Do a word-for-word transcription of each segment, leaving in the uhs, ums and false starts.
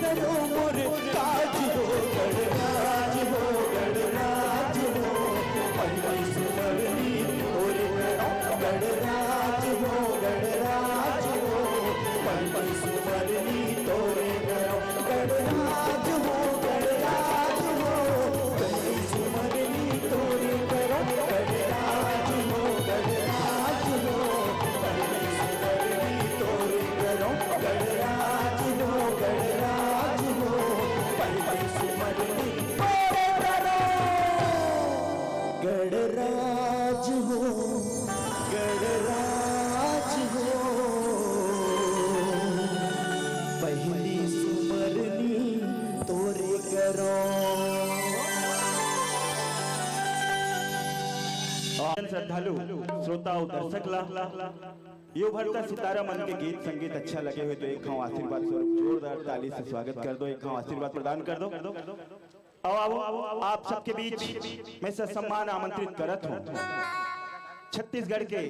करो मोर काज हो गणराज हो, गणराज हो। पहली सुमरनी तोरे करो गणराज हो, गणराज हो। पहली सुमरनी तोरे करो गणराज हो, गणराज हो। पहली सुमरनी तोरे करो गणराज हो, गणराज हो। पहली सुमरनी तोरे करो गणराज हो, गणराज हो। पहली सुमरनी तोरे करो गणराज हो, गणराज हो। पहली सुमरनी तोरे करो। श्रद्धालु श्रोता अउ दर्शक ला, यो भरता सितारा मन के गीत संगीत अच्छा लगे होही तो एक घांव आशीर्वाद स्वरूप जोरदार ताली से स्वागत कर दो, एक घांव आशीर्वाद प्रदान कर दो। अब, अब आप सबके बीच मैं ससम्मान आमंत्रित करत हूँ छत्तीसगढ़ के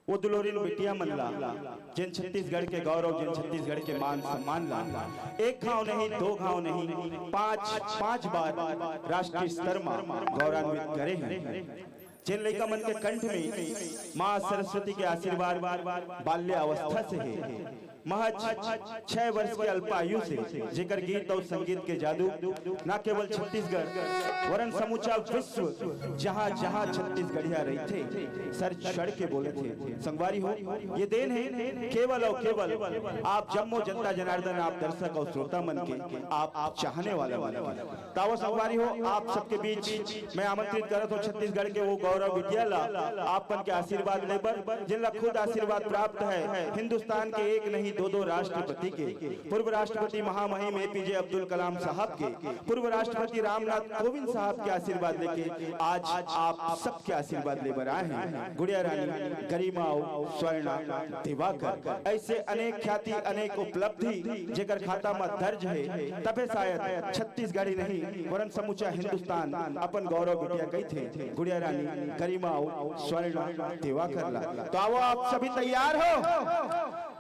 वो दुलोरिन बिटिया मन ला, जेन छत्तीसगढ़ के गौरव, जेन छत्तीसगढ़ के मान सम्मान ला एक घांव नहीं, दो घांव नहीं, पांच, पांच बार राष्ट्रीय स्तर मा गौरवान्वित करे हैं। जेन लइका मन के कंठ में माँ सरस्वती के आशीर्वाद बाल्य अवस्था से हे, महज छह वर्ष के अल्पायु से, जेकर गीत अउ संगीत के जादू न केवल छत्तीसगढ़, वरन समूचा विश्व, जहाँ जहाँ छत्तीसगढ़िया रहिथे, सर चढ़ के बोलथे। संगवारी हो, ये देन हे केवल अउ केवल आप जम्मो जनता जनार्दन, आप दर्शक अउ श्रोता मन के, आप चाहने वाला मन के। तावो संगवारी हो, आप सबके बीच मैं आमंत्रित करत हूँ छत्तीसगढ़ के वो गौरव बिटिया ला, आप मन के आशीर्वाद ले बर, जिन ला खुद आशीर्वाद प्राप्त है हिंदुस्तान के एक नहीं दो दो राष्ट्रपति के, पूर्व राष्ट्रपति महामहिम एपीजे अब्दुल कलाम साहब के, पूर्व राष्ट्रपति रामनाथ कोविंद साहब के आशीर्वाद लेके आज आप सबके आशीर्वाद ले बर आए हैं। गुड़िया रानी गरिमा अउ स्वर्णा दिवाकर, ऐसे अनेक ख्याति, अनेक उपलब्धि जेकर खाता म दर्ज हे, तभे शायद छत्तीसगढ़ ही नहीं, वरन समूचा हिंदुस्तान अपन गौरव बिटिया कहिथे, गुड़िया रानी गरिमा अउ स्वर्णा दिवाकर ला। तो आवो, आप सभी तैयार हो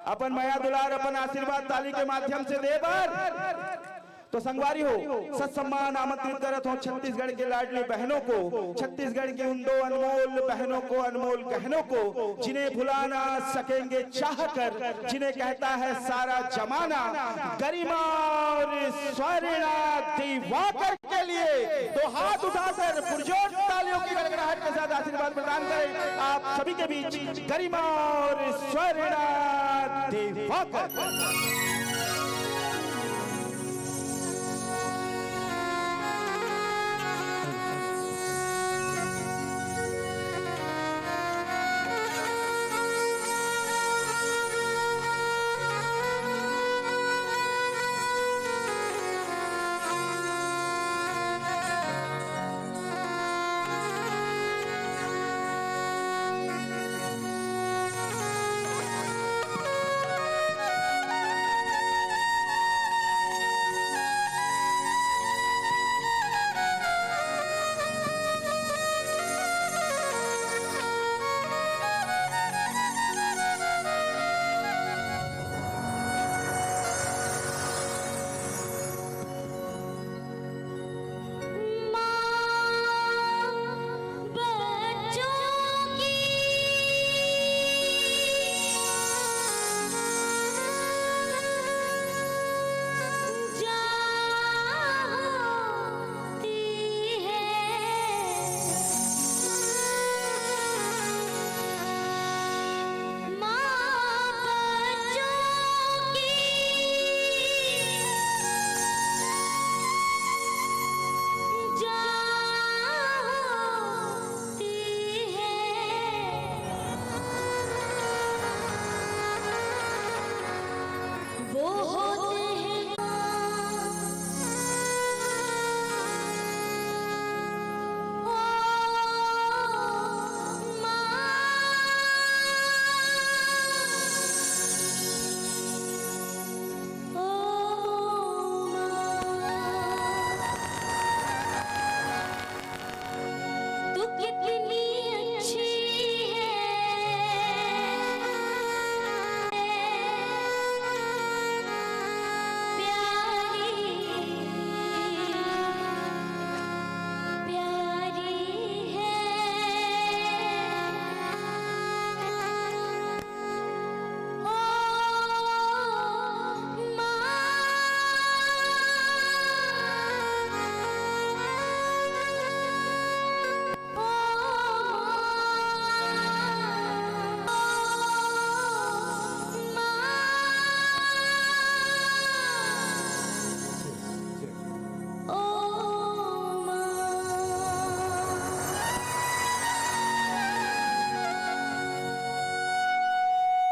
अपन मया दुलार, अपन आशीर्वाद ताली के माध्यम से दे बर। तो संगवारी हो, ससम्मान आमंत्रित करत हूँ छत्तीसगढ़ के लाडली बहनों को, छत्तीसगढ़ की उन दो अनमोल बहनों को, अनमोल गहनों को, जिन्हें भुला ना सकेंगे चाह कर, जिन्हें कहता है सारा जमाना, गरिमा और स्वर्णा दिवाकर के लिए दो हाथ उठाकर पुरजोर तालियों की गड़गड़ाहट के साथ आशीर्वाद प्रदान करें आप सभी के बीच गरिमा और स्वर्णा दिवाकर।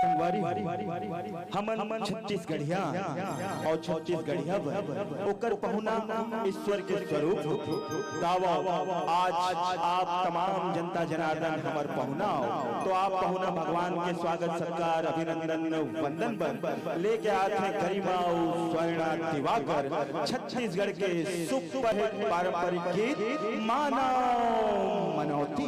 संगवारी हो, हमन छत्तीसगढ़िया अउ छत्तीसगढ़िया बर ओकर पहुना ईश्वर के स्वरूप हो। त आवव, आज आप तमाम जनता जनार्दन हमर पहुना हो, तो आप पहुना भगवान के स्वागत, सत्कार, अभिनंदन, वंदन बर लेके आत हे गरिमा अउ स्वर्णा दिवाकर छत्तीसगढ़ के सुपरहिट पारंपरिक गीत मानव मनौती।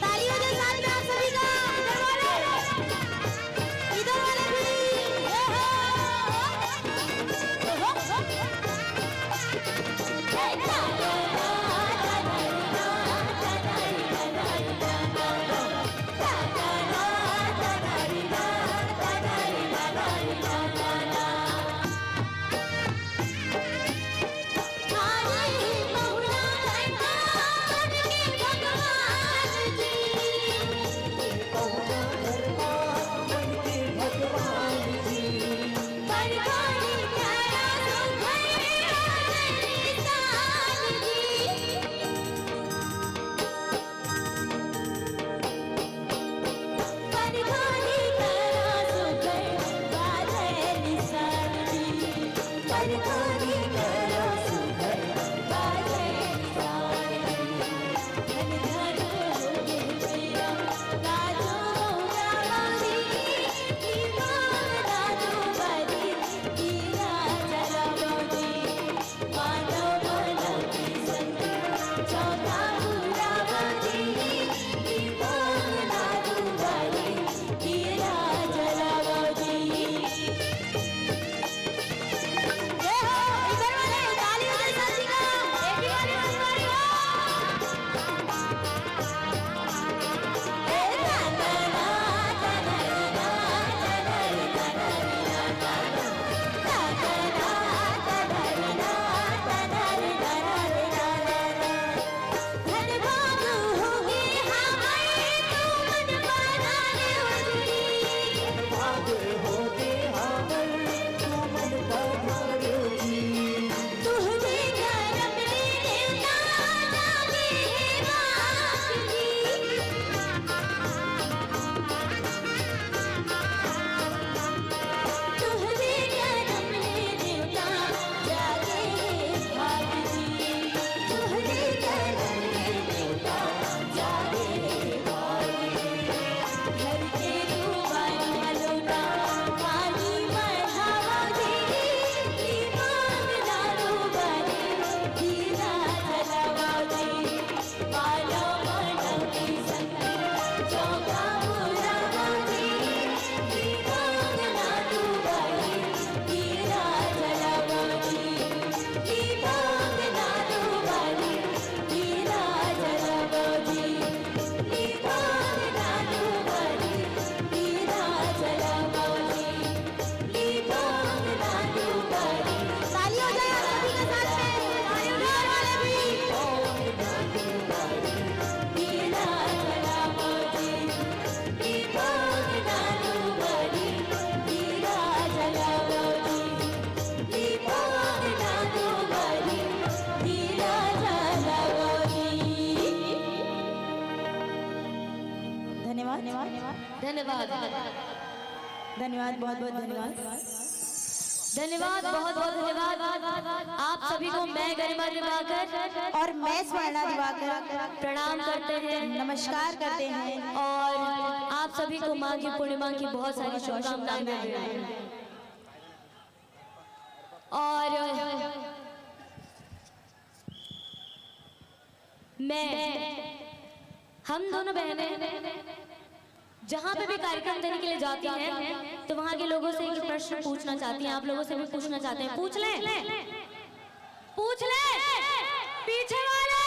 ताली हो जाए साथ में आप सभी का। इधर वाले, इधर वाले भी। ओहो, ओहो, ओहो। धन्यवाद। धन्यवाद, बहुत बहुत धन्यवाद। धन्यवाद, बहुत बहुत धन्यवाद। आप सभी को मैं गरिमा दिवाकर और मैं स्वर्णा दिवाकर प्रणाम करते हैं नमस्कार करते हैं। और आप सभी को माघी पूर्णिमा की बहुत सारी शुभकामनाएं देते हैं। और मैं, हम दोनों बहनें जहाँ पे भी कार्यक्रम देने के लिए जाती हैं तो वहाँ के लोगों से एक प्रश्न पूछना चाहती हैं, आप लोगों से भी पूछना चाहते हैं। पूछ लें, पूछ लें, पीछे वाले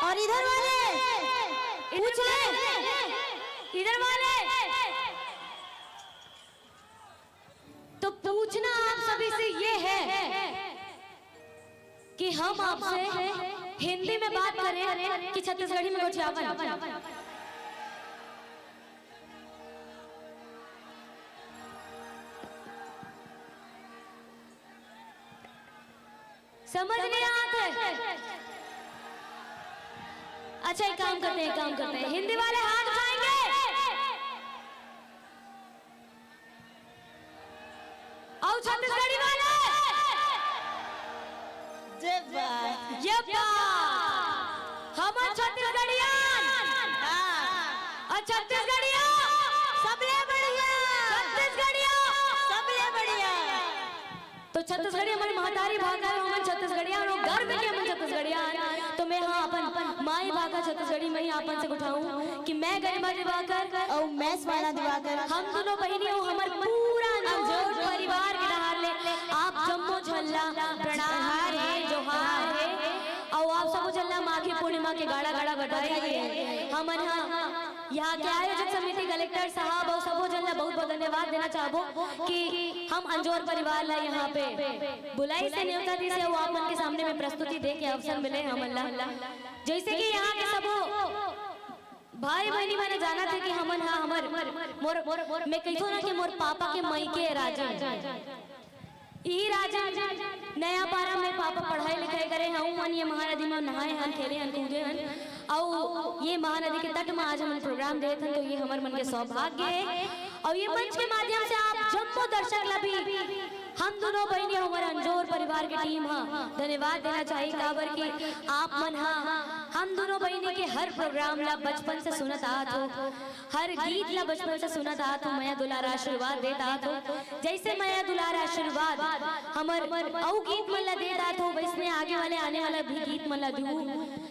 और इधर वाले पूछ लें, इधर वाले। तो पूछना आप सभी से ये है कि हम आपसे हिंदी में बात करें कि छत्तीसगढ़ी में गोठियावन? समझ नहीं आते? अच्छा, एक काम करते हैं, एक काम करते हैं, हिंदी वाले हाथ उठाएंगे। और छत्तीसगढ़ी वाले, जय बात। ये बात, हम छत्तीसगढ़िया, हाँ। और छत्तीसगढ़िया, सबले बढ़िया। छत्तीसगढ़िया। सबले बढ़िया। तो छत्तीसगढ़ी हमर महतारी भाखा हे, हमन छत्तीसगढ़िया, हमन गर्व के हमन छत्तीसगढ़िया हन। तो मैं हाँ अपन माई भाखा छत्तीसगढ़ी में ही आपन से उठाऊं कि मैं गरिमा दिवाकर और मैं स्वर्णा दिवाकर हम दोनों बहिनी अउ हमर पूरा अंजोर परिवार के डहार ले आप जम्मो झन ला प्रणाम हे, जोहार हे। अउ आप सबो झन ला माघी पूर्णिमा के गाड़ा गाड़ा बधाई हे। हमन हा यहाँ के आयोजक समिति, कलेक्टर साहब अउ सबो झन ला बहुत बहुत धन्यवाद देना चाहबो कि हम अंजोर परिवार ला यहाँ पे बुलाई से न्योता दिस हे अउ आप मन के सामने में प्रस्तुति दे के अवसर मिले हमन ला। जैसे कि यहाँ के सबो भाई बहिनी मन जानत हे कि हमन हा हमर मोर, मोर मैं कहिथो ना कि मोर पापा के मइके राजिम, इही राजिम नयापारा में पापा पढ़ाई लिखाई करे हन, हमन ये महानदी में नहाए हन, खेले हन, कूदे हन। अउ ये महानदी के तट में आज हमन प्रोग्राम देत हन, तो ये हमर मन के सौभाग्य हे। अउ ये मंच के माध्यम से आप जम्मो दर्शक ला भी हम दोनों बहिनी, हमर अंजोर परिवार के टीम हा धन्यवाद देना चाही, काबर कि आप मन हा हम दोनों बहिनी के हर प्रोग्राम ला बचपन से सुनत आत हो, हर गीत ला बचपन से सुनत आत हो, मया दुलार आशीर्वाद देत आत हो। जैसे मया दुलार आशीर्वाद हमर अउ गीत मन ला देत आत हो, वैसने आगे वाले आने वाला भी गीत मन ला दू।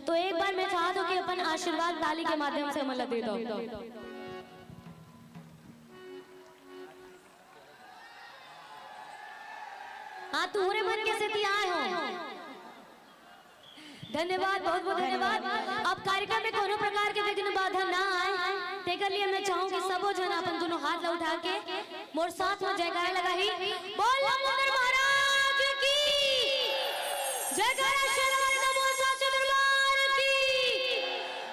तो एक बार मैं चाहत हूँ कि अपन आशीर्वाद ताली के माध्यम से हमन ला दे दो। हाँ, तुहरे मन के सेती आए हो। धन्यवाद, बहुत बहुत धन्यवाद। अब कार्यक्रम में कोनो प्रकार के विघ्न बाधा ना आए, तेकर लिए मैं चाहूँ कि सबो झन अपन दोनों हाथ ला उठा के मोर साथ में जयकारा लगाही। बोल लंबोदर महाराज की जयकारा, शेर वाले का बोल साचे दरबार की,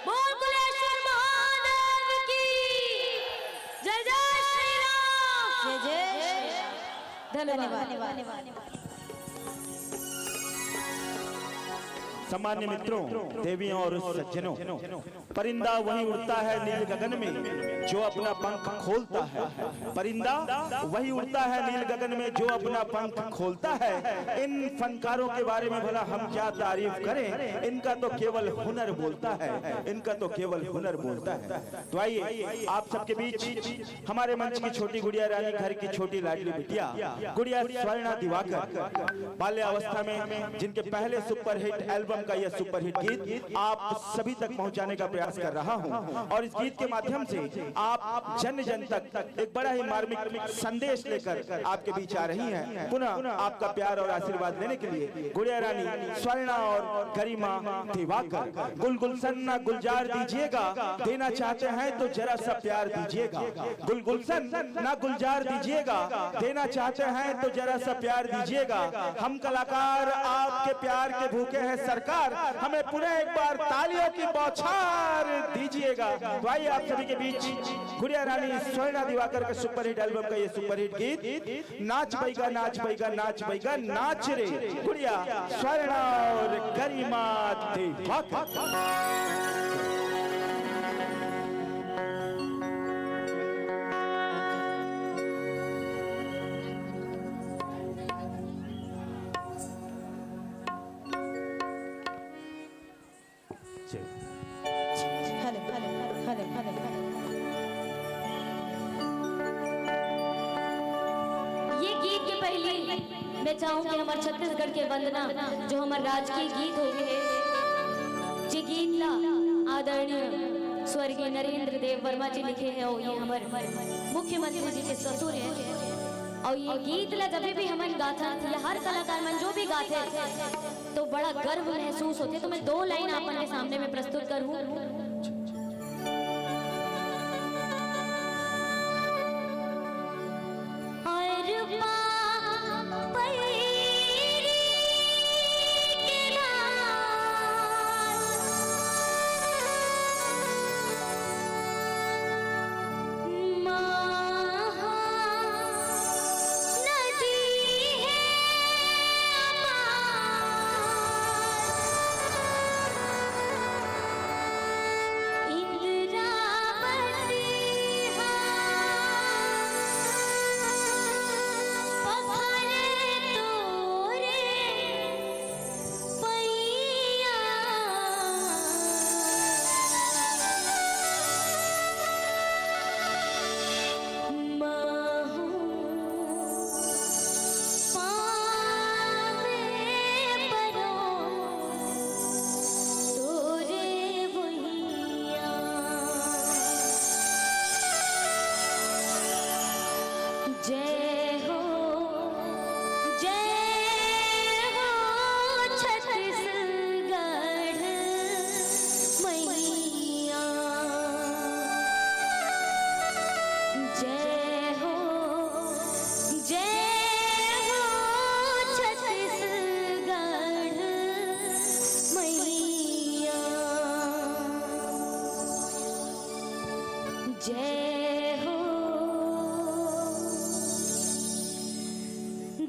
बोल कुलेश्वर महादेव की जय, जय श्री राम। जय जय धन्यवाद। सम्मान्य मित्रों, देवियों और सज्जनों, परिंदा वही उड़ता है नील गगन में जो अपना पंख खोलता है। परिंदा वही उड़ता है नील गगन में जो अपना पंख खोलता है। इन फनकारों के बारे में भला हम क्या तारीफ करें, इनका तो केवल हुनर बोलता है, इनका तो केवल हुनर बोलता है। तो आइए, आप सबके बीच हमारे मंच की छोटी गुड़िया रानी, घर की छोटी लाडली बिटिया गुड़िया स्वर्णा दिवाकर, बाल्यावस्था में जिनके पहले सुपरहिट एल्बम का यह सुपरहिट गीत आप सभी तक पहुंचाने का प्रयास कर रहा हूं, और इस गीत के माध्यम से आप जन जन तक एक बड़ा ही मार्मिक संदेश लेकर आपके बीच आ रही हैं। पुनः आपका प्यार और आशीर्वाद लेने के लिए गुड़िया रानी स्वर्णा और गरिमा दिवाकर। गुल गुलशन ना गुलजार दीजिएगा, देना चाहते हैं तो जरा सा प्यार दीजिएगा। गुल गुलशन ना गुलजार दीजिएगा, देना चाहते हैं तो जरा सा प्यार दीजिएगा। हम कलाकार आपके प्यार के भूखे हैं सरकार, हमें पुनः एक बार तालियों की बौछार दीजिएगा। तो आइए, आप सभी के बीच गुड़िया रानी स्वर्णा दिवाकर के सुपरहिट एल्बम का ये सुपरहिट गीत नाच बैगा, नाच बैगा, नाच बैगा, नाच रे गुड़िया स्वर्णा और गरिमा Diwakar. Hello, hello, hello, hello, hello. ये गीत के पहले मैं चाहूँ कि हमर छत्तीसगढ़ के वंदना, जो हमर राजकीय गीत होगे हे, जे गीत ला आदरणीय स्वर्गीय नरेंद्र देव वर्मा जी लिखे हे, अउ ये हमर मुख्यमंत्री जी के ससुर हे। अउ ये गीत ला जब भी हमन गाथन या हर कलाकार मन जो भी गाथे, तो बड़ा गर्व महसूस होथे। तो मैं दो लाइन आप मन के सामने में प्रस्तुत करूँ। जय हो, जय हो छत्तीसगढ़ मैया। जय हो, जय हो छत्तीसगढ़ मैया। जय हो,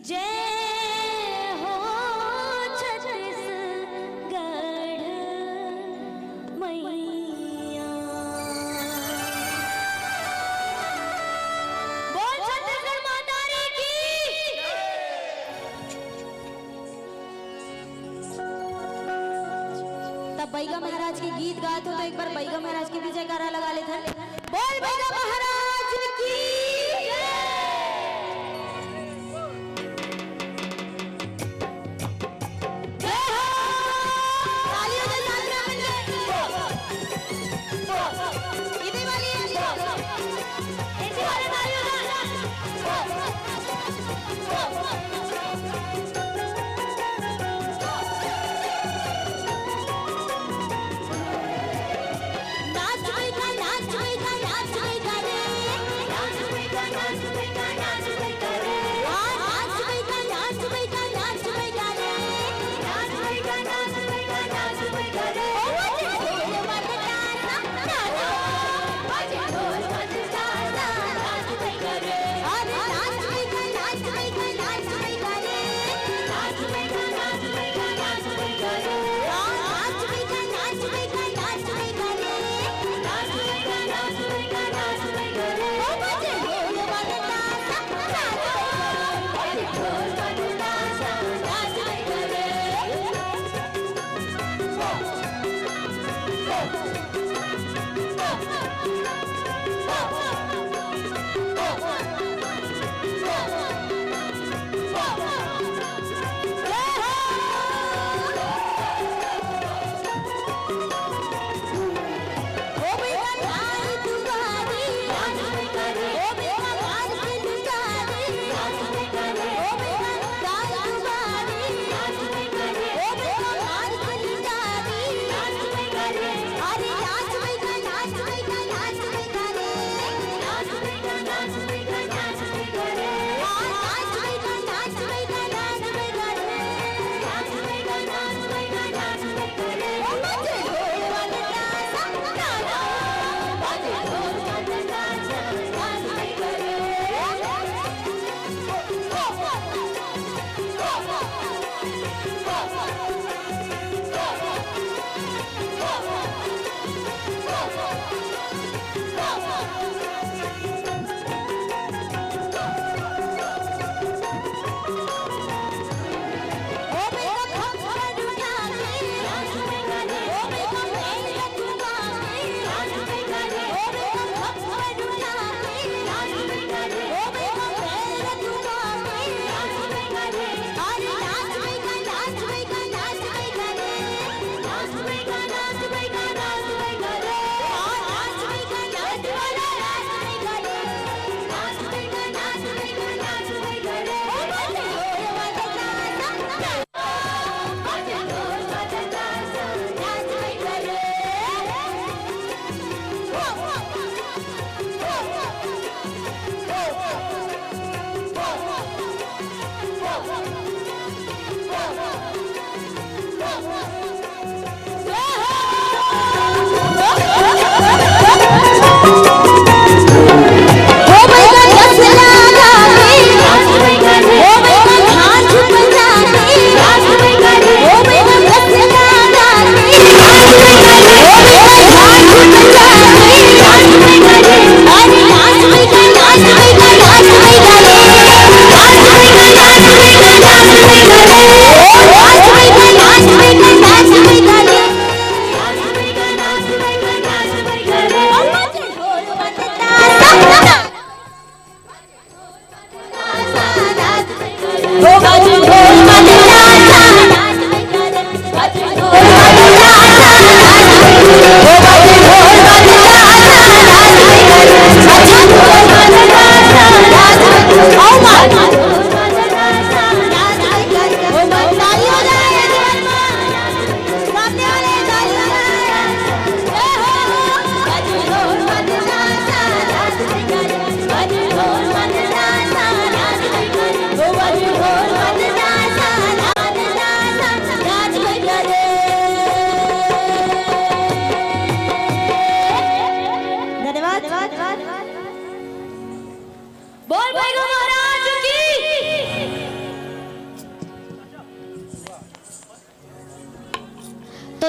जय हो छत्तीसगढ़ मैया। बोल छत्तीसगढ़ माता रे की। तब बैगा महाराज के गीत गात हो, तो एक बार बैगा महाराज के भी जयकारा लगा लेथन। बोल बैगा महाराज की जय। जय हो। तालियों के साथ में अपन जय। इधर वाली। ऐसे वाले तालियों का।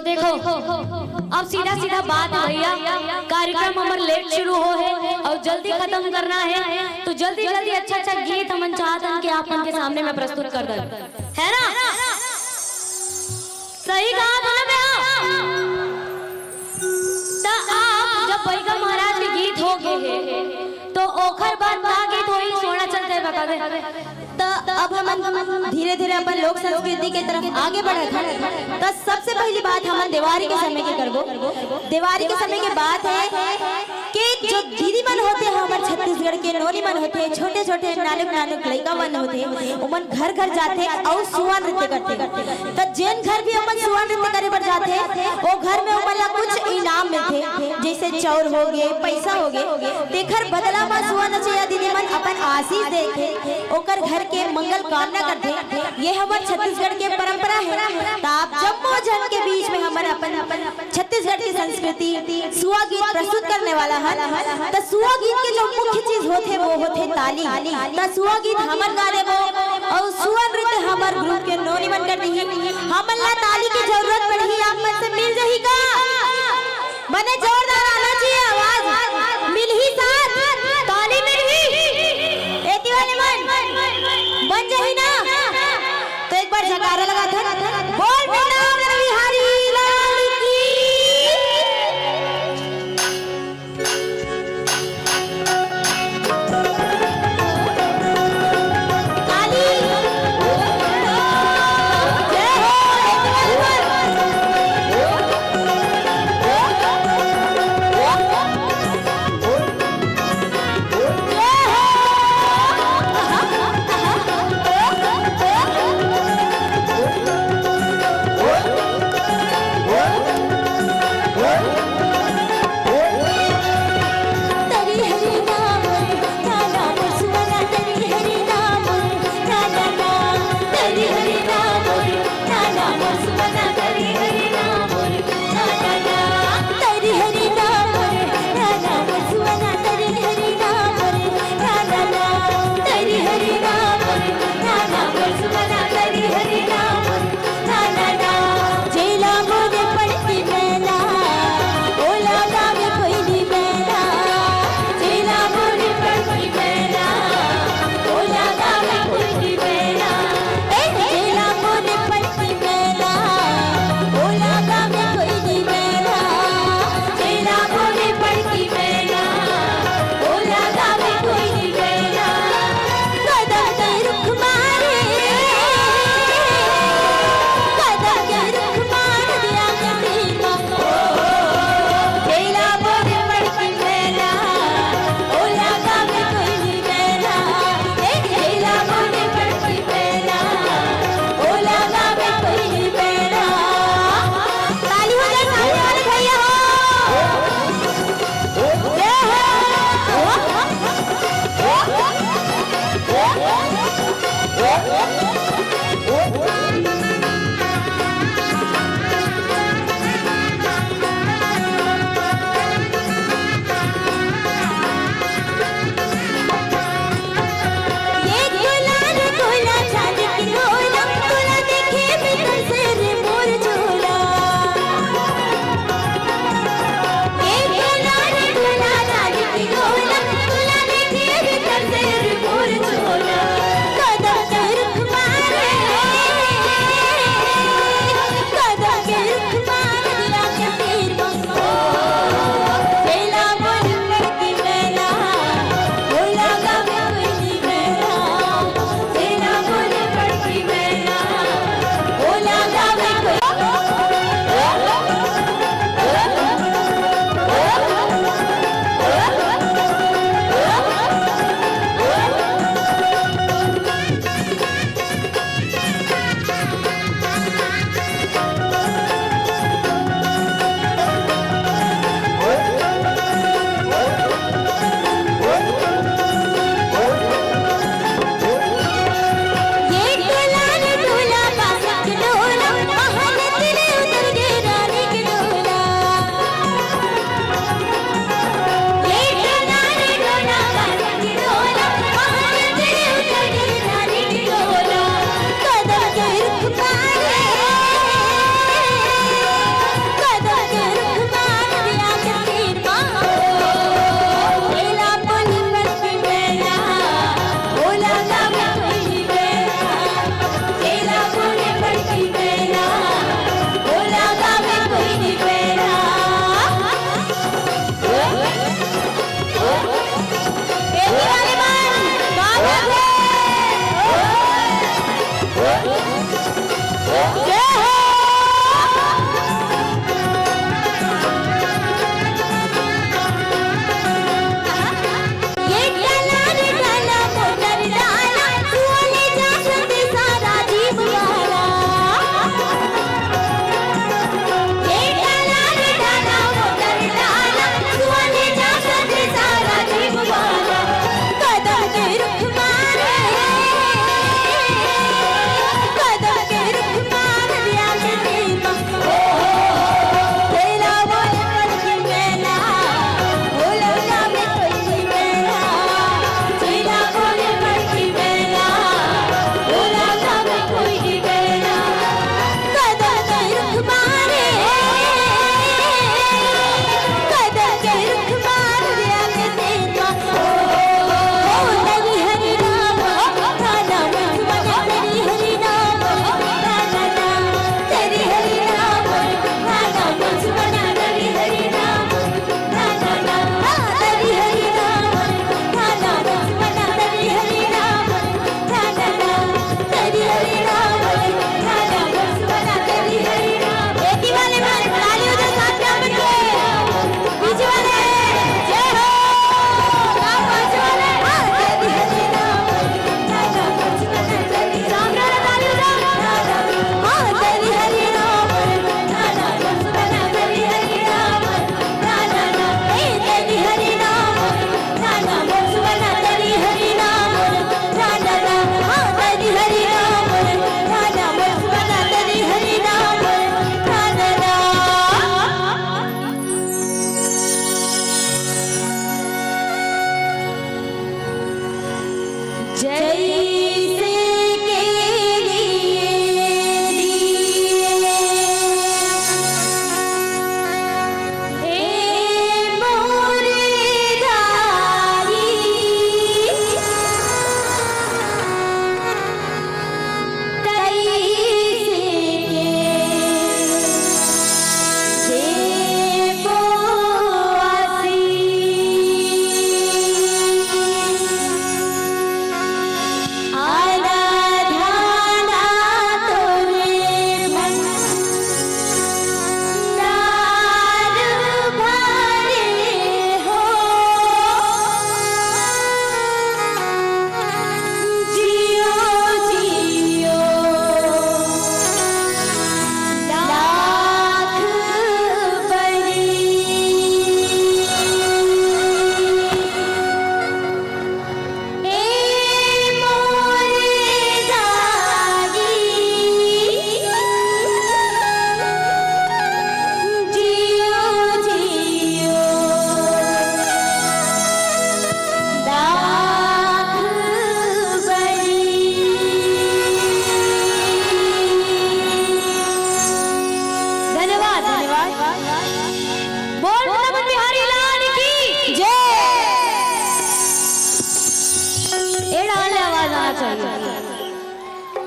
देखो, अब सीधा सीधा बात हे भैया, कार्यक्रम हमर लेट शुरू हो हे अउ जल्दी खतम करना हे, तो जल्दी जल्दी अच्छा अच्छा गीत हमन चाहत हन कि आप मन के सामने में प्रस्तुत कर दे, है ना? सही कहा था ना भैया? त आप जब बइगा महाराज के गीत हो गे हे, तो ओखर बाद का गीत होही, सोना चलते बता दे। त अब हमन धीरे-धीरे अपन लोक संस्कृति के तरफ आगे बढ़त हन। त सबसे पहली बात हमन देवारी के समय के करबो। देवारी के समय के बात हे कि जो दीदी मन होथे, हमर छत्तीसगढ़ के नोनी मन होथे, छोटे-छोटे नानुक-नानुक लइका मन होथे, ओमन घर-घर जाथे अउ सुआ नृत्य करथे। त जेन घर भी ओमन सुआ नृत्य करे बर जाथे, ओ घर में ओमन ला कुछ इनाम मिलथे, जइसे चाउर हो गे, पइसा हो गे। तेखर बदला म सुआ नचइया दीदी मन अपन आशीष देथे, ओकर घर के मंगल कामना करथे। ये हमर छत्तीसगढ़ के परंपरा हे। त आप जम्मो झन के बीच में हमन अपन छत्तीसगढ़ की संस्कृति सुआ गीत प्रस्तुत करने वाला हन। त सुआ गीत के जो मुख्य चीज होथे, वो होथे ताली। त सुआ गीत हमन गा देबो अउ सुआ नृत्य हमर ग्रुप के नोनी मन कर दिही। हमन ला ताली की जरूरत पड़ही, आप मन से मिल जही का? बने जोरदार आना चाहिए आवाज। मिलही साथ, ताली मिलही। एती वाले मन, बन जही ना? तो एक बार जयकारा लगा था। बोल वृंदावन बिहारी लाल की। बोल वृंदावन बिहारी लाल की जय। ए डाल आवाज आना चाहिए।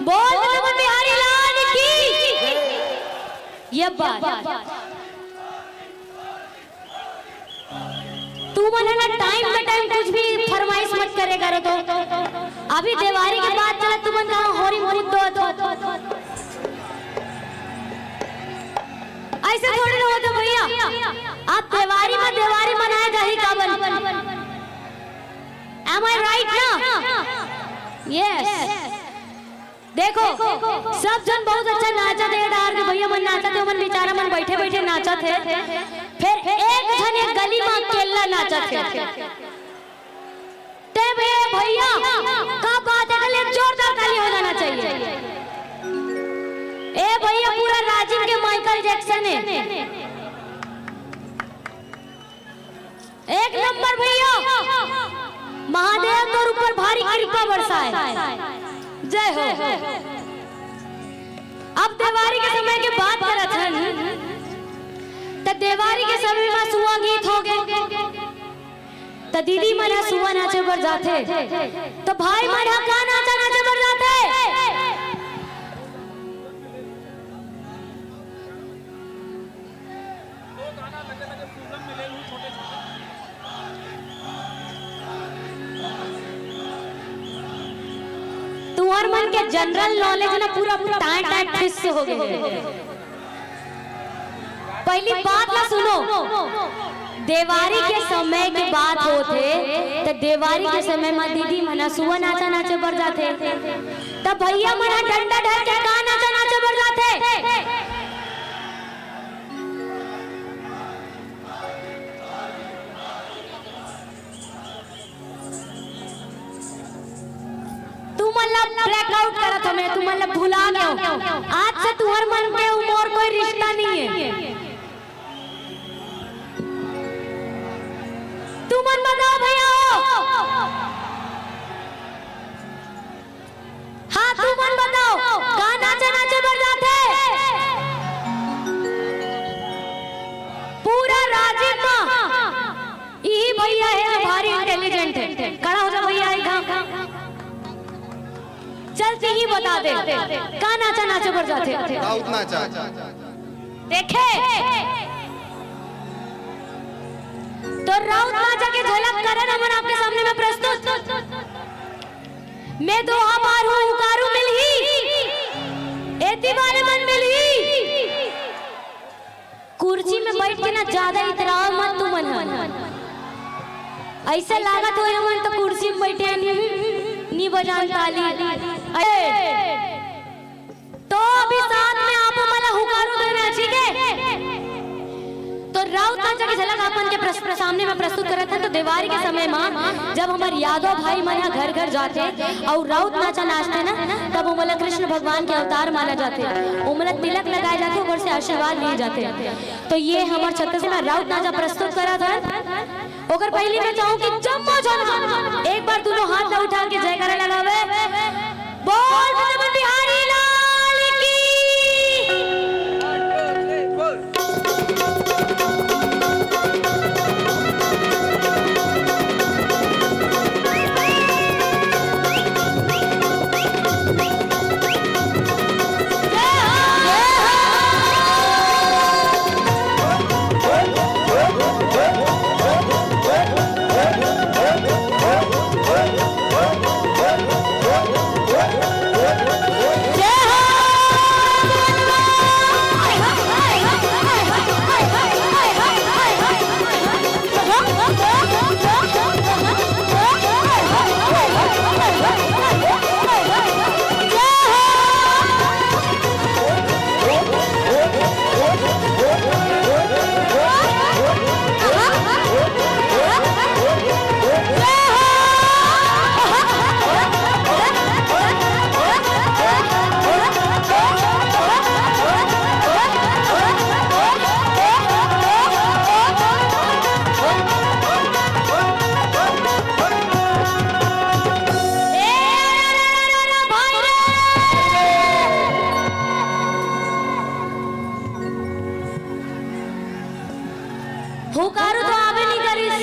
बोल वृंदावन बिहारी लाल की। ये बात। तू मन है ना, टाइम पे टाइम कुछ भी फरमाइश मत करे करो तो। अभी देवारी के बाद चला, तू मन कहाँ होरी में कूद दो तो। ऐसे थोड़ी ना होता भैया। आप देवारी में देवारी मनाए जाही काबर? Am I right ना? Yes। देखो, सब झन बहुत अच्छा नाचत हे, डार के भैया मन नाचत हे, मन बेचारा मन बैठे बैठे नाचत हे, फिर एक झन एक गली में अकेला नाचत हे। ते बे भैया, का बात है, ले जोरदार ताली हो जाना चाहिए। ए भैया, पूरा राजिम के माइकल जैक्सन है। एक नंबर भैया, महादेव तोर ऊपर भारी कृपा बरसाए। जय हो। अब देवारी के समय के बात करत हन, त देवारी के समय में सुआ गीत हो गए, त दीदी मन ह सुआ नाचे बर जाथे, त भाई मन ह का नाचा नाचे बर जाथे? तुहर मन के जनरल नॉलेज ना पूरा टांय टांय फिस हो गए। पहली बात ला सुनो, देवारी के समय के बात होथे, त देवारी के समय म दीदी मन ह सुआ नाचा नाचे बर जाथे, त भैया मन ह डंडा धर के का नाचा नाचे बर जाथे? तुमन ला ब्लैकआउट करत हमें, तुमन ला भुला गयो। आज से तुहर मन के मोर कोई रिश्ता नहीं है। तुमन बताओ भैया हो। हाँ, तुमन बताओ, का नाचे नाचे बर जाथे? पूरा राजिम म इही भैया हे जो भारी इंटेलिजेंट हे। खड़ा हो जा भैया, एक घाम। चल, तिही बता दे, का नाचा नाचे बर जाथे? राउत नाचा। देखे, तो राउत नाचा के झलक करन हमन आपके सामने में प्रस्तुत। मैं दोहा मारहूं, हुकारू मिलही, एती वाले मन मिलही। कुर्सी में बैठ के ना ज्यादा इतराव मत तुमन ह। ऐसे लागत हो हमन तो कुर्सी में बैठे हन, नी बजान ताली। अरे, तो अभी साथ में आप मन ला हुकारू देना, ठीक है? तो राउत नाचा के झलक आप मन के प्रस-, सामने में प्रस्तुत करत हन। तो देवारी के समय में जब हमर यादव भाई मन ह घर घर जाथे अउ राउत नाचा नाचथे ना, तब ओमन ला कृष्ण भगवान के अवतार माना जाथे, ओमन ला तिलक लगाए जाथे, ओकर से आशीर्वाद लिए जाथे। तो ये हमर छत्तीसगढ़ में राउत नाचा प्रस्तुत करत हन। ओकर पहली मैं चाहूँ कि जम्मो झन एक बार दोनों हाथ ला उठा के जयकारा लगावे। बोल वृंदावन बिहारी लाल की। हुंकारू तो आबे नइ करिस।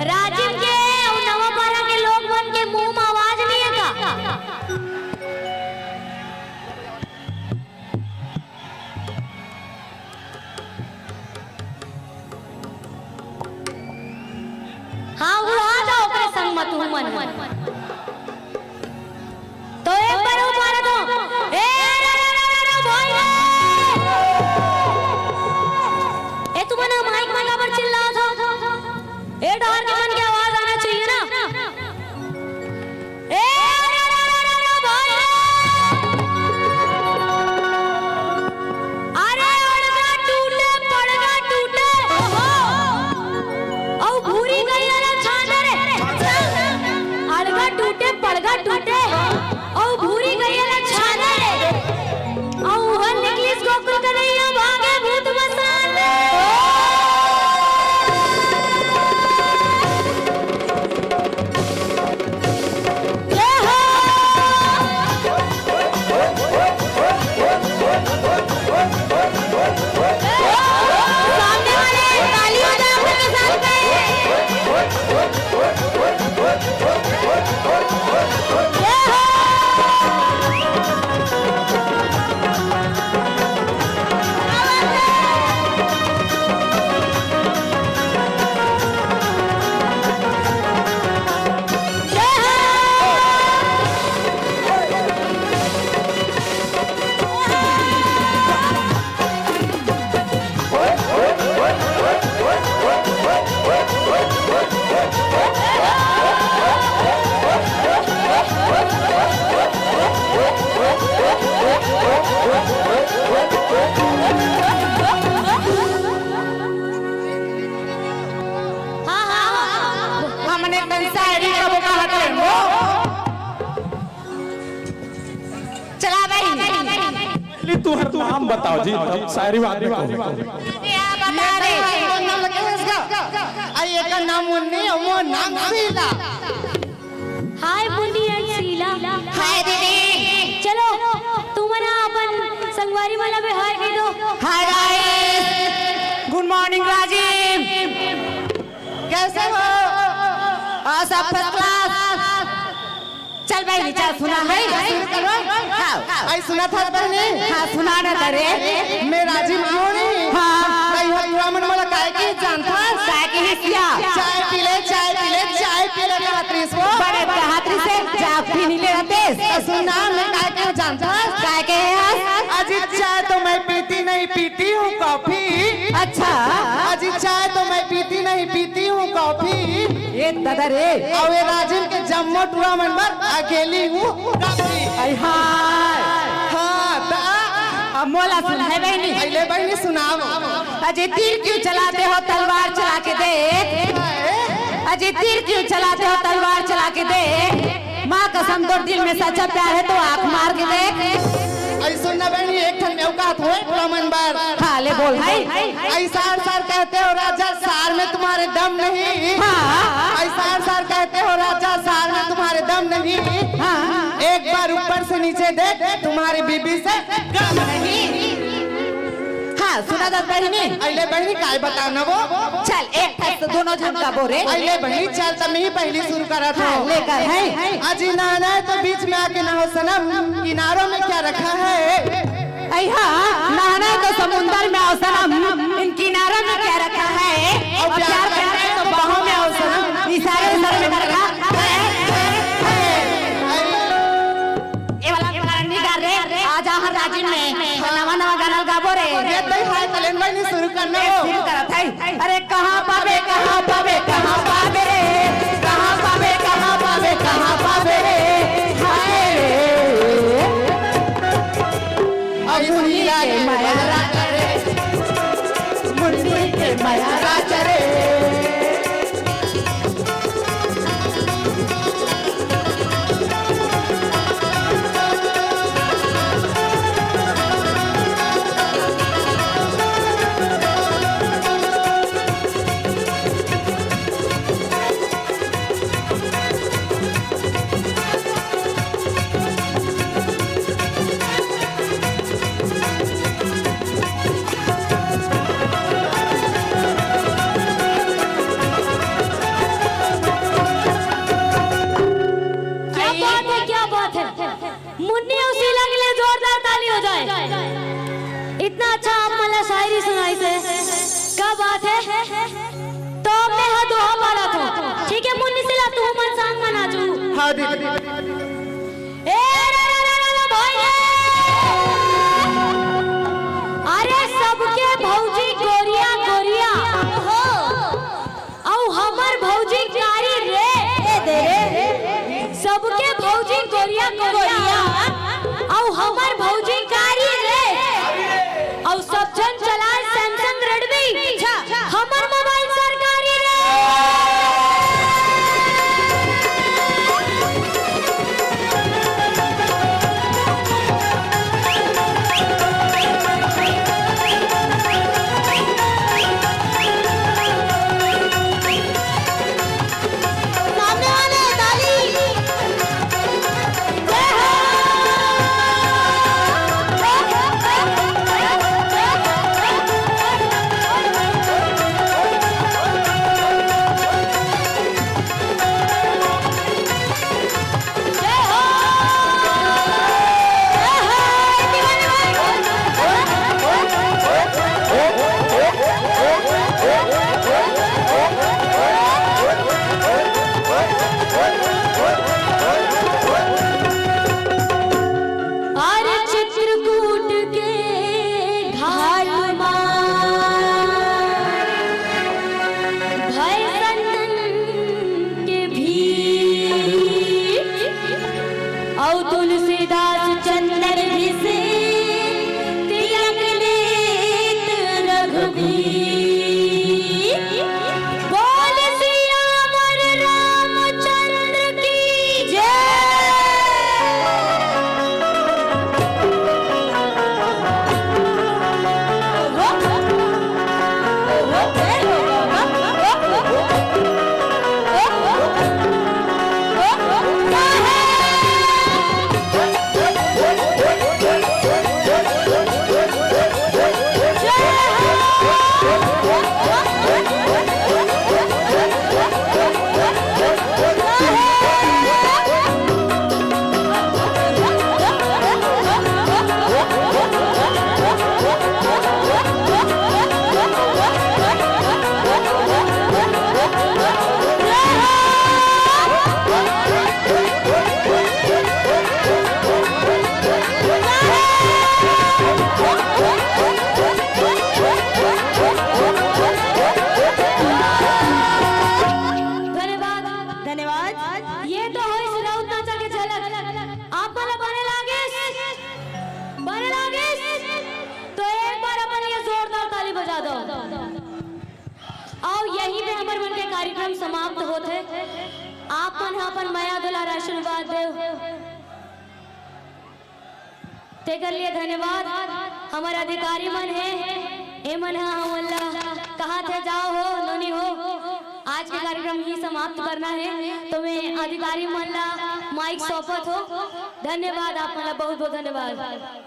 राजिम के अउ नवापारा के लोग मन के मुंह म आवाज नइ हे का? हाँ, उड़ा दो ओकरे संग म तुमन। तो एक बार अउ मार दो। ए, रे, रे, रे, रे, रे, भाई रे! ए, तुमन ह माइक म काबर चिल्लात हो? ए, डहर के मन के आवाज आना चाहिए ना। ए, रे, रे, रे, रे, रे, भाई रे! अरे, अड़गा टूटे, पड़गा टूटे। अउ भूरी गइया ला छांदे रे। अड़गा टूटे, पड़गा टूटे, अउ भूरी गइया ला छांदे रे। अउ उहर निकलिस गोकुल कन्हैया, भागे भूत मसान। जय हो। सामने वाले ताली बजाओ, सबके साथ में। जय हो। हाँ, हाँ, हाँ। हमने कन शायरी कबो कहत रहे हो। चला भाई। पहले तुहर नाम बताओ जी, तब शायरी बाद में कहूँ। अरे, आप बता दे। अरे, एकर नाम मुन्नी, वो नाम शीला। हाय मुन्नी and शीला। हाय दीदी। चलो, तुमन अपन संगवारी मन ला भी हाय कह दो। हाय guys, good morning राजिम। कैसे हो? और सब first class। चल बहिनी, चल सुना है। शुरू करो। हाँ। आई सुना था बहिनी? हाँ, सुना ना करे। मैं राजिम क्यों नहीं? हाँ। मैं हर मन मोला काय के जानता। काय के हिसिया? चाय पी ले, चाय पी ले, चाय पी ले, कहत रहिस वो। बड़े कहत रहिस से, जा पी नहीं ले रहते। तो सुन ना, मैं काय के जानता। काय के है? अजी चाय तो मैं पीती नहीं, पीती हूँ कॉफी। अच्छा। अजी चाय तो मैं पीती नहीं, पीती हूँ कॉफी। ए दादा रे। अउ ए राजिम के जम्मो टूरा मन बर अकेली हूँ काफी। आई हाय। हाँ, त अब मोला सुन है बहिनी। अइले बहिनी सुनाओ। अजी तीर क्यों चलाते हो तलवार चला के देख। अजी तीर क्यों चलाते हो तलवार चला के देख। माँ कसम तोर दिल में सच्चा प्यार है तो आँख मार के देख। अरे सुन ना बहिनी, एक ठन मैं कहत होए टूरा मन बर। हाँ, ले बोल भाई। ऐसा सार कहते हो राजा, सार में तुम्हारे दम नहीं। हाँ। ऐसा सार कहते हो राजा, सार में तुम्हारे दम नहीं। हाँ। एक बार ऊपर से नीचे देख, तुम्हारी बीबी से कम नहीं। हाँ, सुना दस बहिनी। अइले बहिनी, काय बताना वो? चल, एक ठस दोनों झन का बोरे। अइले बहिनी, चल, त मैं ही पहली शुरू करत हाँ, हूँ। लेकर है। अजी नहाना है तो बीच में आके नहाओ सनम, किनारों में क्या रखा है? अइहा, नहाना है तो समुंदर में आओ सनम, इन किनारों में क्या रखा है? और प्यार करना है तो बाहों में आओ सनम, इशारे इशारे में रखा है। ए वाला गाना नहीं गा रे, आज आहन राजिम में नवा नवा गाना गाबो रे। ये तो हाय कलेन भाई ने शुरू करना हो। शुरू करत है। अरे कहाँ पाबे, कहाँ पाबे, कहाँ पाबे रे, कहाँ पाबे, कहाँ पाबे, कहाँ पाबे रे, हाय रे। अब मुन्नी के माया राजा रे, मुन्नी के माया राजा रे। ए, रे, रे, रे, रे, रे, भाई रे! अरे, सबके भौजी गोरिया, गोरिया। अउ हमर भौजी कारी रे। ए, दे रे। सबके भौजी गोरिया, गोरिया। अउ हमर भौजी कारी रे। अउ सब झन चलाए Samsung Redmi। अच्छा। हमर मोबाइल सरकारी रे। सामने वाले ताली। जय हो। अरे चित्रकूट के घाट मा भय संतन के भीड़, अउ तुलसीदास चंदन घिसे तिलक लेत रघुबीर। बोल सियावर रामचंद्र की जय। धन्यवाद। धन्यवाद। ये तो होइस राउत नाचा के झलक। आप मन ला बने लागिस? बने लागिस? तो एक बार अपन ये जोरदार ताली बजा दो। अउ यहीं पे हमर मन के कार्यक्रम समाप्त होथे। आप मन ह अपन मया दुलार आशीर्वाद देव। तेकर लिए धन्यवाद। हमर अधिकारी मन हे, ए मन ह हमन ला कहाथे, "जाओ हो, नोनी हो, आज के कार्यक्रम ही समाप्त करना हे।" तो मैं अधिकारी मन ला माइक सौंपत हो। धन्यवाद आप मन ला, बहुत बहुत धन्यवाद।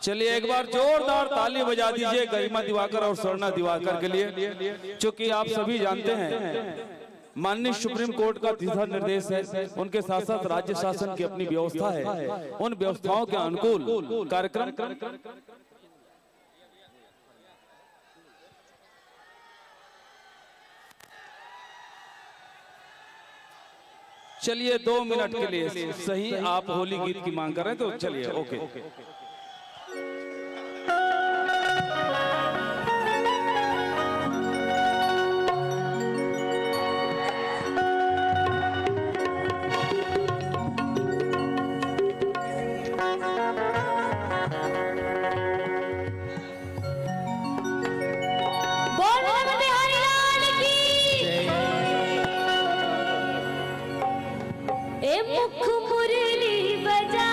चलिए, एक बार जोरदार ताली बजा दीजिए गरिमा दिवाकर और स्वर्णा दिवाकर के लिए, क्योंकि आप सभी जानते हैं माननीय सुप्रीम कोर्ट का दिशा निर्देश है, उनके साथ साथ राज्य शासन की अपनी व्यवस्था है, उन व्यवस्थाओं के अनुकूल कार्यक्रम। चलिए, दो मिनट के लिए सही, आप होली गीत की मांग कर रहे हैं तो चलिए, ओके। बोल रहे बिहारी लाल की। ए मुख मुरली बजा।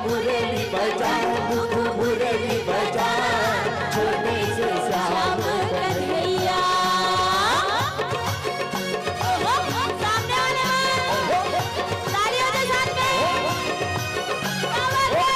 मुरली बजा, मुरली बजा, छोटे से श्याम कन्हैया। ओहो, सामने वाले में तालियों के साथ में। क्या बात है?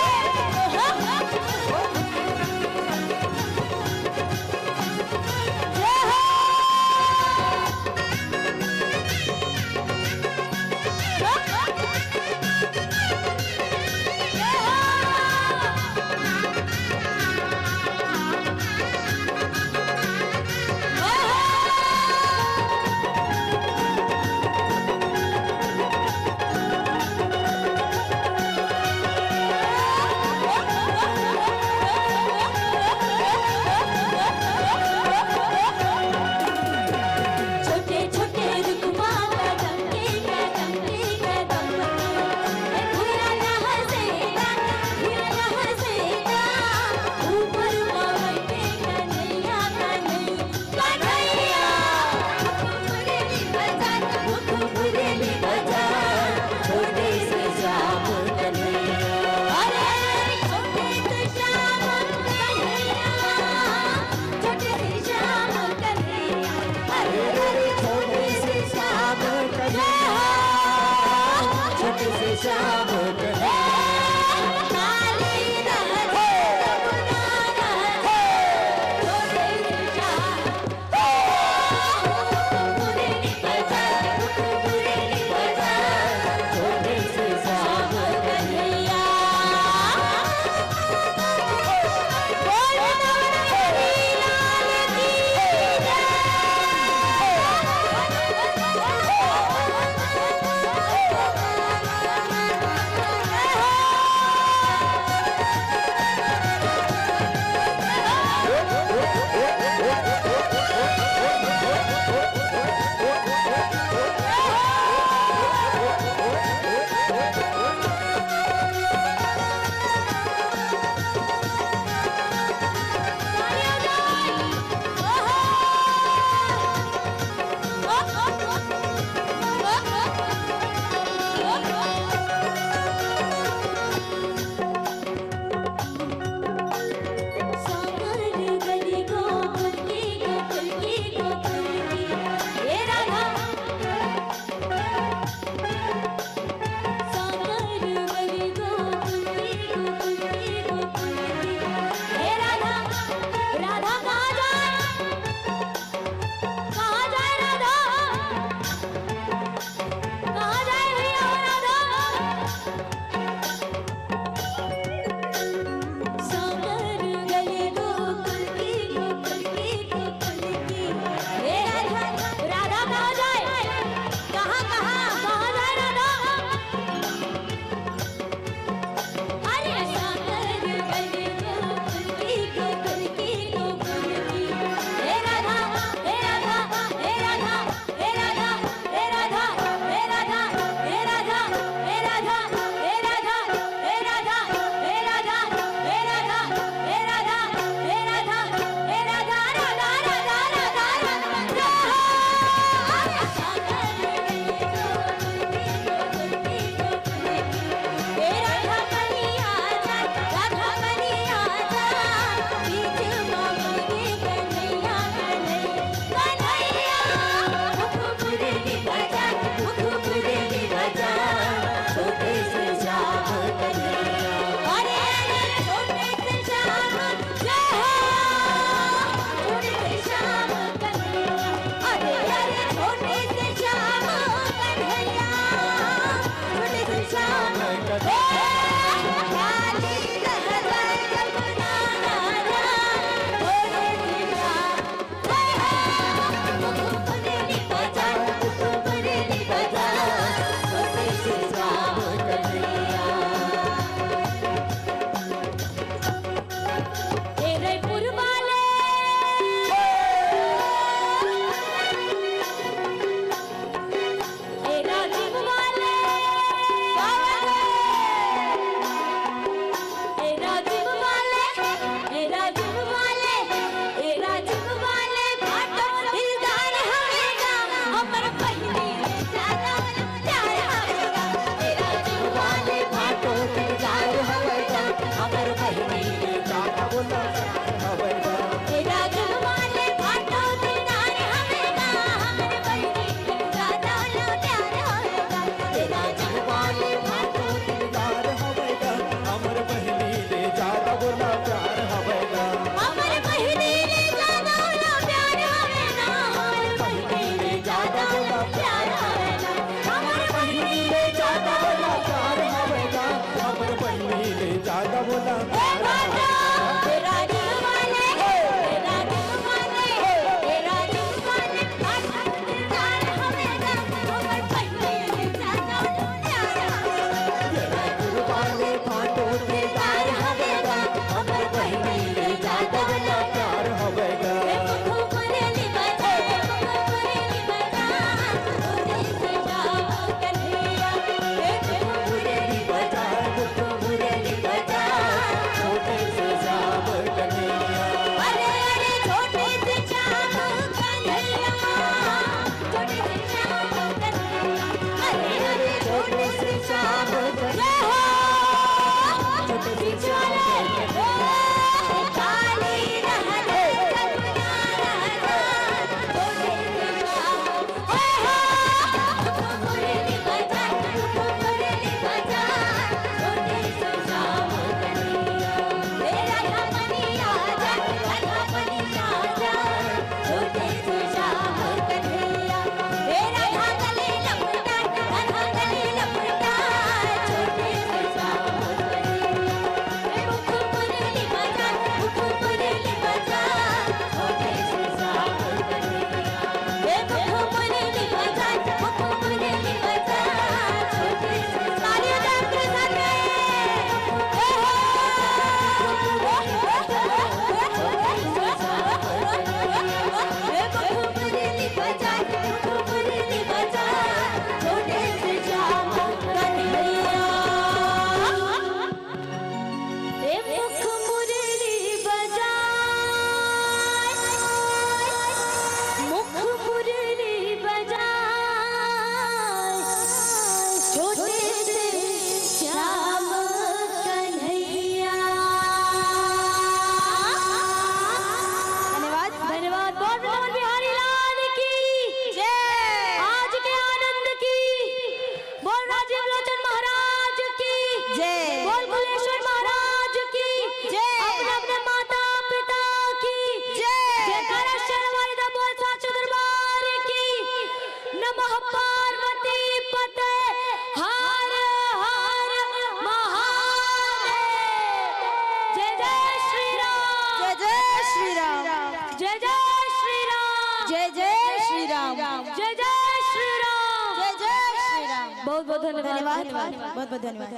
जय जय श्री राम। जय जय श्री राम। जय जय श्री राम। जय जय श्री राम। बहुत बहुत धन्यवाद। धन्यवाद। बहुत बहुत धन्यवाद।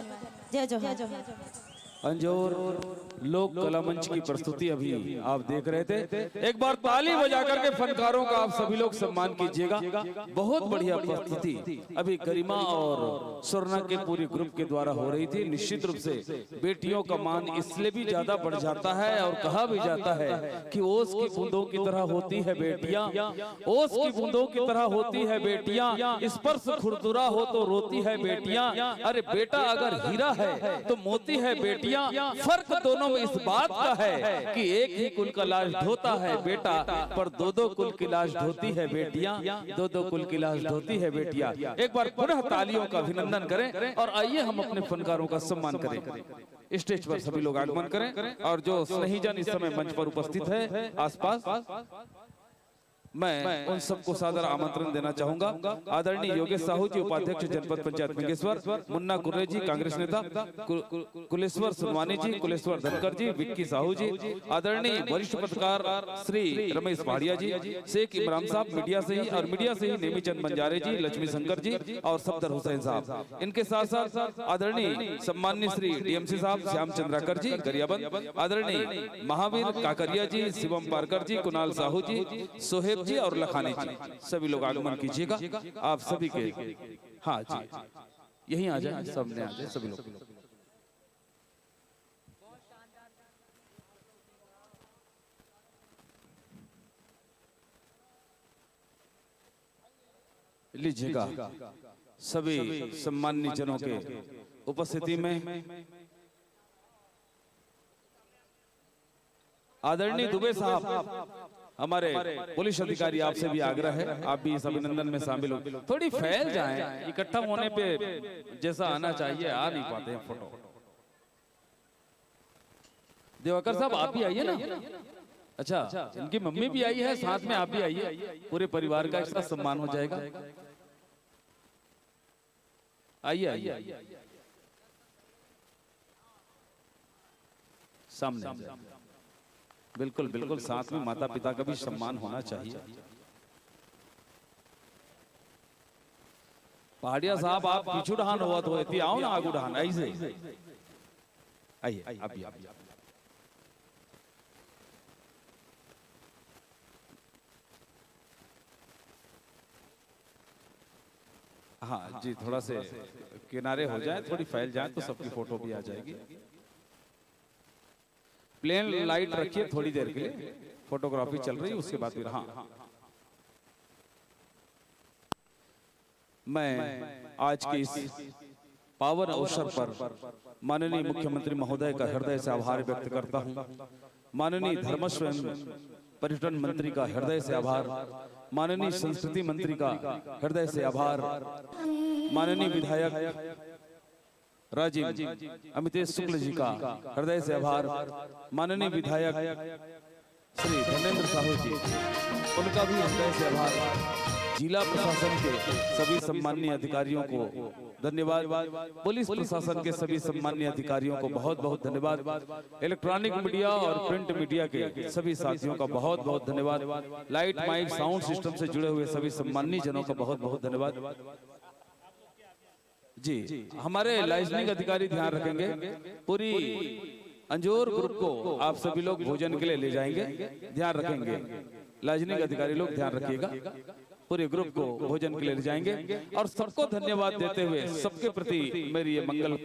जय जोहार। अंजोर लोक कला मंच की प्रस्तुति अभी आप देख रहे थे। एक बार ताली बजा करके फनकारों का आप सभी लोग सम्मान कीजिएगा। बहुत बढ़िया प्रस्तुति अभी गरिमा और स्वर्णा के पूरे ग्रुप के द्वारा हो रही थी। निश्चित रूप से बेटियों का मान इसलिए भी ज्यादा बढ़ जाता है और कहा भी जाता है कि ओस की बूंदों की तरह होती है बेटियां, ओस की बूंदों की तरह होती है बेटियां, स्पर्श खुरदुरा हो तो रोती है बेटियां। अरे बेटा अगर हीरा है तो मोती है बेटियां। फर्क दोनों में इस बात का है कि एक ही कुल का लाश धोता है बेटा, पर दो दो कुल की लाश धोती है बेटियां, दो दो कुल की लाश धोती है बेटियां। एक बार पुनः तालियों का अभिनंदन करें और आइए हम अपने फनकारों का सम्मान करें। स्टेज पर सभी लोग आगमन करें और जो स्नेहीजन इस समय मंच पर उपस्थित है आसपास, मैं उन सबको सादर आमंत्रण देना चाहूंगा। आदरणीय योगेश साहू जी, उपाध्यक्ष जनपद पंचायत मंगेश्वर, मुन्ना कुर्रे जी, कांग्रेस नेता, कु-, कु-, कुलेश्वर सुनवानी जी, कुलेश्वर धनकर जी, विक्की साहू जी, आदरणीय वरिष्ठ पत्रकार श्री रमेश पहाड़िया जी, शेख इमरान साहब मीडिया से ही और मीडिया से ही नेमीचंद बंजारे जी, लक्ष्मी शंकर जी और सफदर हुसैन साहब। इनके साथ साथ आदरणीय सम्माननीय श्री डीएमसी साहब श्याम चंद्राकर जी गरियाबंद, आदरणीय महावीर काकरिया जी, शिवम पारकर जी, कुणाल साहू जी, सोहेब जी और लखानी जी, सभी लोग आगमन कीजिएगा। आप सभी के, हाँ जी, यहीं आ जाए, सामने आ जाए सभी लोग। लीजिएगा, सभी सम्माननीय जनों के उपस्थिति में आदरणीय दुबे साहब, हमारे पुलिस अधिकारी, आपसे भी आग्रह है, आप भी इस अभिनंदन में शामिल हो। थोड़ी फैल जाएं, इकट्ठा होने पे जैसा आना चाहिए, आ नहीं पाते हैं फोटो। दिवाकर साहब, आप भी आइए ना। अच्छा, इनकी मम्मी भी आई है, साथ में आप भी आइए, पूरे परिवार का एक साथ सम्मान हो जाएगा। आइए, आइए, सामने आ जाइए। बिल्कुल, बिल्कुल, साथ में माता पिता का भी सम्मान होना चाहिए। पहाड़िया साहब, आप पीछू डहान होवत हो, एती आओ ना, आगू डहान, ऐसे। आइए, आप भी, आप भी। हाँ जी, थोड़ा से किनारे हो जाए, थोड़ी फैल जाए तो सबकी फोटो भी आ जाएगी। प्लेन लाइट रखिए थोड़ी देर के लिए, फोटोग्राफी चल रही है, उसके बाद फिर, हाँ। मैं आज के इस पावन अवसर पर माननीय मुख्यमंत्री महोदय का हृदय से आभार व्यक्त करता हूं। माननीय धर्मस्व एवं पर्यटन मंत्री का हृदय से आभार, माननीय संस्कृति मंत्री का हृदय से आभार, माननीय विधायक राजिम अमितेश शुक्ल जी का हृदय से आभार, माननीय विधायक श्री धर्मेंद्र साहू जी, उनका भी हृदय से आभार। जिला प्रशासन के सभी सम्माननीय अधिकारियों को धन्यवाद, पुलिस प्रशासन के सभी सम्माननीय अधिकारियों को बहुत बहुत धन्यवाद, इलेक्ट्रॉनिक मीडिया और प्रिंट मीडिया के सभी साथियों का बहुत बहुत धन्यवाद, लाइट माइक साउंड सिस्टम से जुड़े हुए सभी सम्माननीय जनों का बहुत बहुत धन्यवाद। जी, हमारे लाइजनिंग अधिकारी ध्यान रखेंगे। पूरी अंजोर ग्रुप को आप सभी लोग भोजन के लिए ले जाएंगे, ध्यान रखेंगे। लाइजनिंग अधिकारी लोग ध्यान रखिएगा, पूरे ग्रुप को भोजन के लिए ले जाएंगे। और सबको धन्यवाद देते हुए सबके प्रति मेरी ये मंगल